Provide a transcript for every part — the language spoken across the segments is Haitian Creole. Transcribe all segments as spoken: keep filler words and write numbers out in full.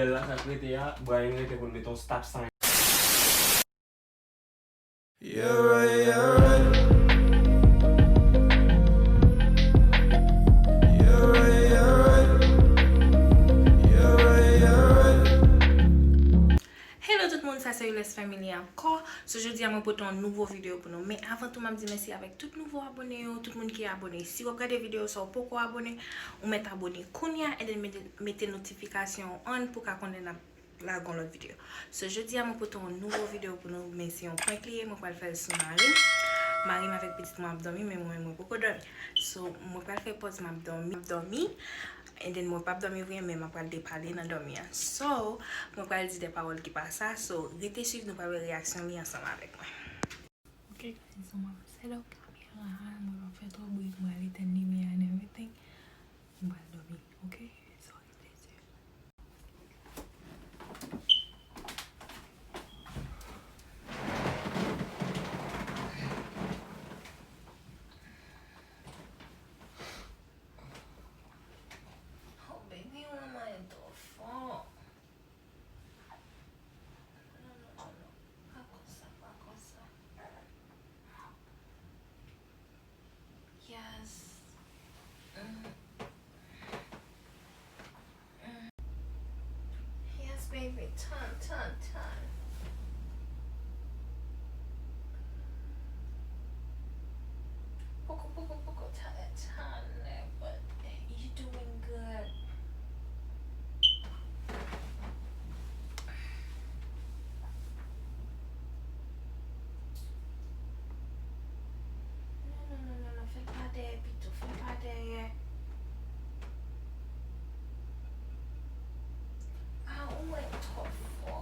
Bèl la, sa k rete a, Brian rete pou l mete yon stop sign. Hello tout moun, sa se Yules Family ankò. So, jodi a mwen pote yon nouvo videyo pou nou. Men avan tou, m ap di mèsi avèk tout nouvo abone yo, tout moun ki abone. Si w ap gade videyo sa, ou poko abone, ou mèt abone kounye a, and then mete, mete notifikasyon an pou ka konnen n ap lage yon lòt videyo. So, jodi a mwen pote yon nouvo videyo pou nou, men se yon prank li ye, mwen pral fè l sou mari m. Mari m avèk pitit mwen ap dòmi, men mwen, mwen poko dòmi. So, mwen pral fè pòz m ap dòmi, m ap dòmi. And then mwen p ap dòmi vre, men m ap pral depale nan dòmi an. So, mwen pral di de pawòl ki pa sa. So, rete swiv, nou pral wè reyaksyon li ansanm avèk mwen. Ok, guys, so mwen ap set up kamera, mwen p ap fè twòp bri, mwen al etenn limyè and everything. Mwen pral dòmi, ok? So, rete swiv. Oh, baby, mwen mwen twò fò. Non, non, non, non. Pa konsa, pa konsa. Yes. Mm. Mm. Yes, baby. Tan, tan, tan. Poko, poko, poko, tan, tan, but you doing good. Non, non, non, non, non, fè l pa dèyè pito, fè l pa dèyè. Ah, ou wè twò fò.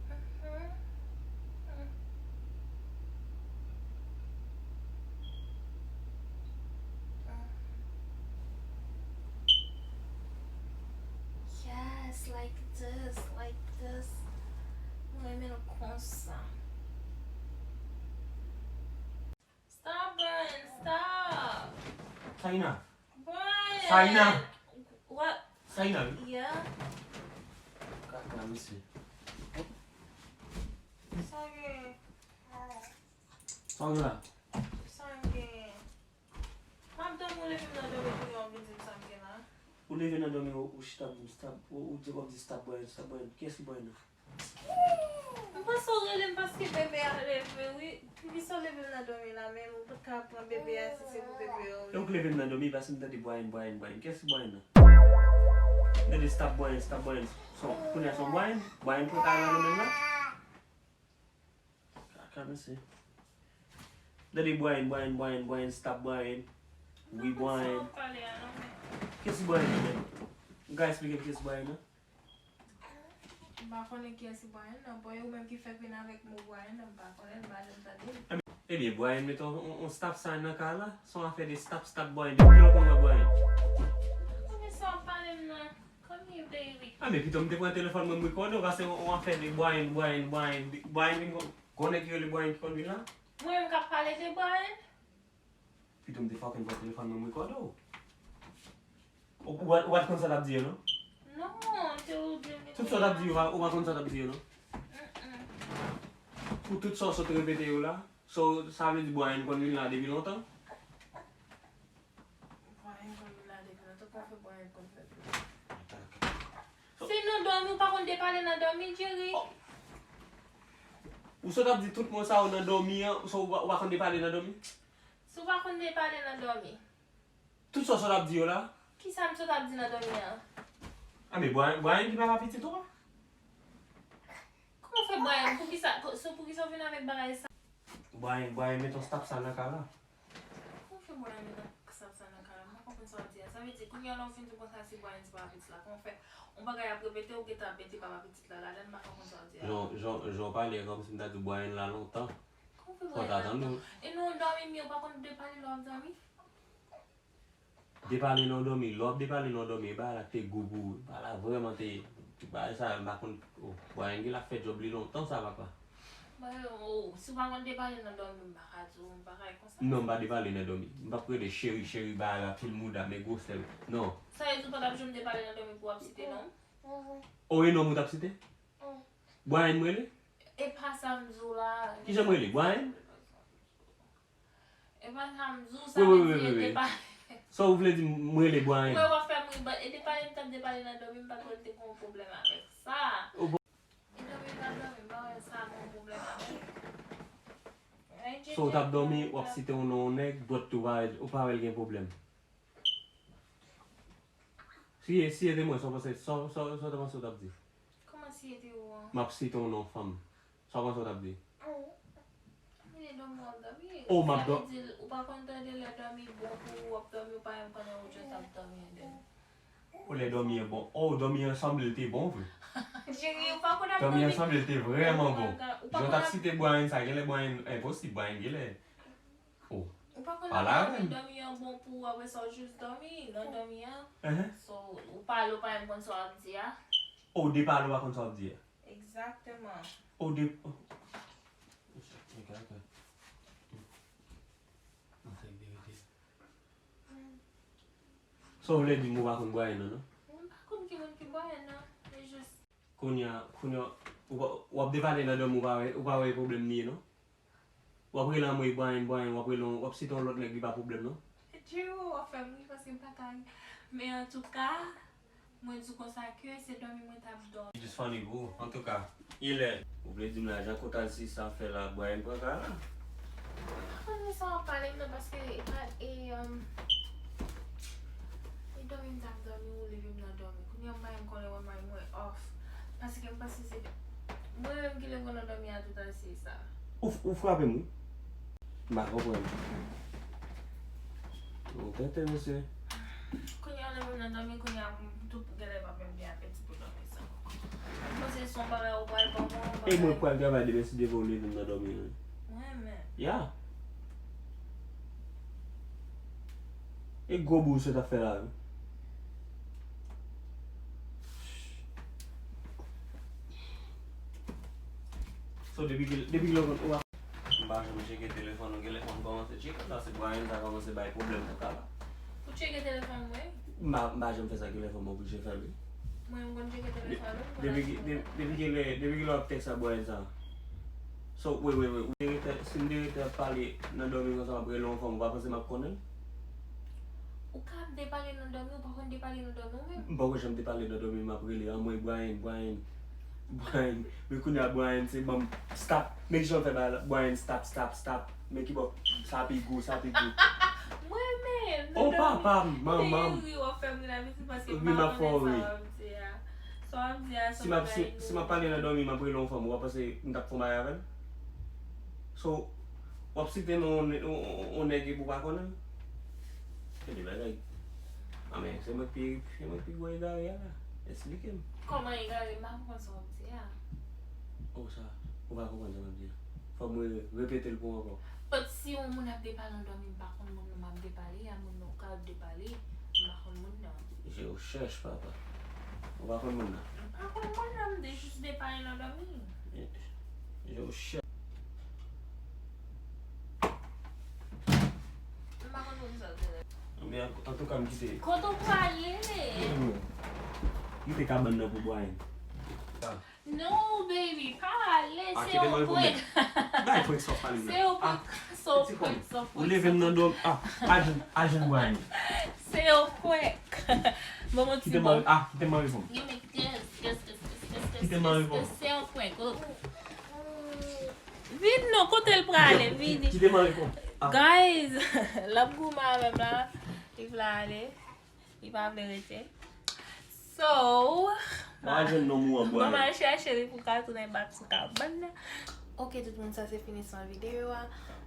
Mhm. Mm. Yes, like this, like this. Mwen renmen l konsa. Stop, Brian, stop. Saina. Brian. Saina. What? Saina. Yeah. Kaka, mesye. Sa gen? Sa w gen la? Sa m gen? M ap dòmi, ou leve m nan dòmi, kounye a w vin di m sa m gen la. Ou leve nan dòmi, ou, ou chita pou m stop, ou, ou di, w ap di stop Brian, stop Brian. Kiyès ki Brian nan? M panse w rele m paske bebe a leve, wi. Poukisa w leve m nan dòmi la menm? Ou pa t ka pran bebe a si se pou bebe a w. E ou k leve m nan dòmi paske m tande Brian, Brian, Brian. Kiyès ki Brian nan? M tande stop Brian, stop Brian. So, kounye a se yon Brian? Brian pran kay la nan men l la? Kaka, mesye. Tande Brian, Brian, Brian, Brian, stop Brian. Wi, Brian. Kiyès ki Brian nan menm? M ka eksplike m kiyès ki Brian nan? M pa konnen kiyès ki Brian nan. Bon, e ou menm ki fèk vin avèk mo Brian nan, m pa konnen, m pa janm tande l. Ebyen, Brian mete yon, yon, yon stop sign nan kay la. Se yon afè de stop, stop Brian. Depi kilè w konn wè Brian? M pa konnen sa w ap pale m nan. Come here, baby. Ah, men pito m te pran telefòn mwen, m rekòde w, paske yon, yon afè de Brian, Brian, Brian, Brian vin kon, gon nèg ki rele Brian ki konn vin la? Mwen menm k ap pale de Brian? Pito m te fucking pran telefòn mwen, m rekòde w. Ou, ou, ou pa t konn sa l ap di yo, non? Non, m te oublie m te... Tout sa w t ap di yo, ou pa konn sa w t ap di yo, non? Mm-mm. Pou tout sa w sot repete yo la, so, sa vle di Brian konn vin la depi lontan? Brian konn vin la depi lontan, kòman fè Brian konn fè plis? Se nan dòmi, ou pa konn depale nan dòmi, Jerry? Oh. Ou sot ap di tout mo sa yo nan dòmi an, so ou pa, ou pa konn depale nan dòmi? Si w pa konn depale nan dòmi. Tout sa w sot ap di yo la? Kisa m sot ap di nan dòmi an? Ah, men Brian, Brian ki papa pitit ou a? Kòman fè Brian? Poukisa, ko-, so poukisa w vin avèk bagay sa? Brian, Brian, met yon stop sa nan kay la. Kòman fè Brian met yon stop sa nan kay la? M pa konprann sa w di a. Sa vle di, kounye a la w fin di konsa se Brian se papa pitit la. Kòman fè yon bagay ap repete, ou gentan ap mete papa pitit la ladan, m pa konprann sa w di a. Jan, jan, jan w pale a, kòmsi m ta di w Brian la lontan. Kòman fè Brian la lontan? E nou dòmi, men ou pa konn depale lè w ap dòmi? Depale nan dòmi, lè w ap depale nan dòmi, e bagay la k te gou pou ou. Bagay la vrèman te, bagay sa, m pa konn, oh, Brian gen la fè djòb li lontan sa, papa. M Oh, si w pa konn depale nan dòmi, m pa ka di w, m pa ka konsa. Non, m pa depale nan dòmi. M p ap rele cheri, cheri, bagay la, pil mouda, men gwosè l. Non. Sa vle di w pa t ap janm depale nan dòmi pou w ap site non m? Oh, e non m ou t ap site? Brian m rele? E pa sa m di w la. Kijan m rele? Brian? E pa sa m di w, sa vle di e depale. Sa w vle di m rele Brian? Mwen w ap fè m ri, but e depale m t ap depale nan dòmi, m pa t wè l te gen yon pwoblèm avèk sa. Oh, bon. E dòmi m t ap dòmi, m pa wè sa gen yon pwoblèm avèk. So w t ap dòmi, w ap site yon non yon nèg, but ou pa, ou pa wè l gen pwoblèm. Si, si e te mwen, sa w panse, sa, sa, sa w ta panse w t ap di? Kòman si e te ou an? M ap site yon non fanm. Sa w panse w t ap di? Mwen dòmi w ap dòmi. Oh, m ap dò- Sa vle di, ou pa konn tande lè dòmi bon pou ou, w ap dòmi, ou pa menm konnen ou just ap dòmi and then. Oh, lè dòmi an bon. Oh, dòmi an sanble l te bon vre. Cheri, ou pa konn ap dòmi. Dòmi an sanble l te vrèman bon. Jan w t ap site Brian sa, genlè Brian enposib, Brian genlè. Oh. Ou pa konn ap dòmi, dòmi an bon pou ou, apre sa w jis dòmi nan dòmi an. So, ou pale, ou pa menm konn sa w ap di a. Oh, ou depale, ou pa konn sa w ap di a. Exactement. Ou de- oh. Ok, ok. Mwen fèk verite. Sa w vle di m ou pa konn Brian nan, non? Mwen pa konn ki moun ki Brian nan. Men jis. Kounye a, kounye a, ou pa- w ap depale nan dòmi, ou pa wè, ou pa wè pwoblèm li ye, non? W ap rele anmwey Brian, Brian, w ap rele yon, w ap site yon lòt nèg, li pa pwoblèm, non? Djero, w ap fè m ri paske m pa ka ri. Men antouka, mwen di w konsa ke se dòmi mwen t ap dòmi. It's just funny pou ou. Antouka, kilè ou vle di m la, jan kote al si sa fè la, Brian pran ka la? Mwen pa konn sa w ap pale m nan paske e pa, e, um, e dòmi m t ap dòmi, ou leve m nan dòmi. Kounye a m pa menm konnen wè may mwen off. Paske m panse se mwen menm ki leve w nan dòmi a tout al si sa. Ou, ou frape m, wi. M pa konprann. Ou tenten, mesye. Kounye a w leve m nan dòmi, kounye a m tou genlè pa menm gen apeti pou dòmi sa ankò. M panse se yon bagay ou pral ban mwen, yon bagay. E mwen pral travay demen si Dye vle w leve m nan dòmi an. Mwen menm. Ya. E gwo bouch ou t ap fè la, wi. So, depi ki, depi ki lè w konn, ou a- M pa janm tcheke telefòn ou, genlè fò m kòmanse tcheke l la, se Brian sa kòmanse bay pwoblèm nan ka la. Ou tcheke telefòn mwen? M pa, m pa janm fè sa, genlè fò m oblije fè l, wi. Mwen, m konn tcheke telefòn ou, m konn al tcheke. Depi ki, de- depi ki lè, depi ki lè w ap tèks a Brian sa? So, wi, wi, wi, ou te rete, si m te rete ap pale nan dòmi konsa, m ap rele yon fanm, ou pa panse m ap konnen l? Ou ka ap depale nan dòmi, ou pa konn depale nan dòmi ou menm? M poko janm depale nan dòmi, m ap rele, anmwey, Brian, Brian, Brian. Men kounye a, Brian, se banm stop. Men kijan w fè bagay la? Brian, stop, stop, stop. Men kibò, sa pi gou, sa pi gou. Mwen menm, nan dòmi. Oh, papa m, manman m. Wi, w ap fè m ri la, men se paske m pa konnen sa w ap di a. Sa w ap di a, se yon bagay nou. Si m ap pale nan dòmi, m ap rele yon fanm, ou pa panse m t ap fè yon bagay avè l? So, w ap site non yon, yon, yon nèg epi w pa konnen l? Tande bagay. A men, se mwen ki pi, se mwen ki pi gwo egare a la. Esplike m. Kòman egare? M pa konprann sa w ap di a. Oh, sa, ou pa konprann sa m ap di a. Fò mwen re- repete l pou ou ankò. But si yon moun ap depale nan dòmi, m pa konn moun nan m ap depale a, moun nan ou ka ap depale, m pa konn moun nan. Je ou chèch, papa. Ou pa konn moun nan? M pa konn moun nan, m te jis depale nan dòmi. Je ou chèch. M pa konn poukisa l te la. Ebyen, antouka, m kite. Kote w prale? Kite kabann nan pou Brian. Non, baby, pa ale, se yon prank. Bay prank sa w pale m nan. Se yon prank, se yon prank, se yon prank. Ou leve m nan dòmi. Ah, ajan, ajan Brian. Se yon prank. Bon, bon, ti bon. Ah, kite m anvi fon. Kite m anvi fon. Se yon prank. Vin non, kote l prale, vini. Kite m anvi fon. Guys, l ap goumen avè m la. Li vle ale. Li pa vle rete. So, m al chèche li pou ka tounen back sou kabann nan. Ok, tout moun, sa se finisman videyo a.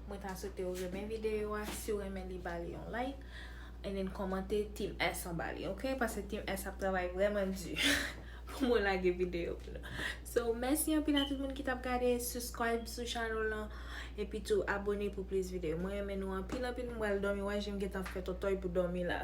Mwen ta swete w renmen videyo a. Si w renmen li, ba li yon like. And then kòmante Team S anba li, ok? Paske Team S ap travay vrèman di pou mwen lage videyo pou nou. So, mèsi anpil a tout moun ki t ap gade, subscribe sou channel lan, epi tou abone pou plis videyo. Mwen renmen nou anpil, anpil, mwen pral dòmi, w a jan m gentan fè tòtòy pou dòmi la.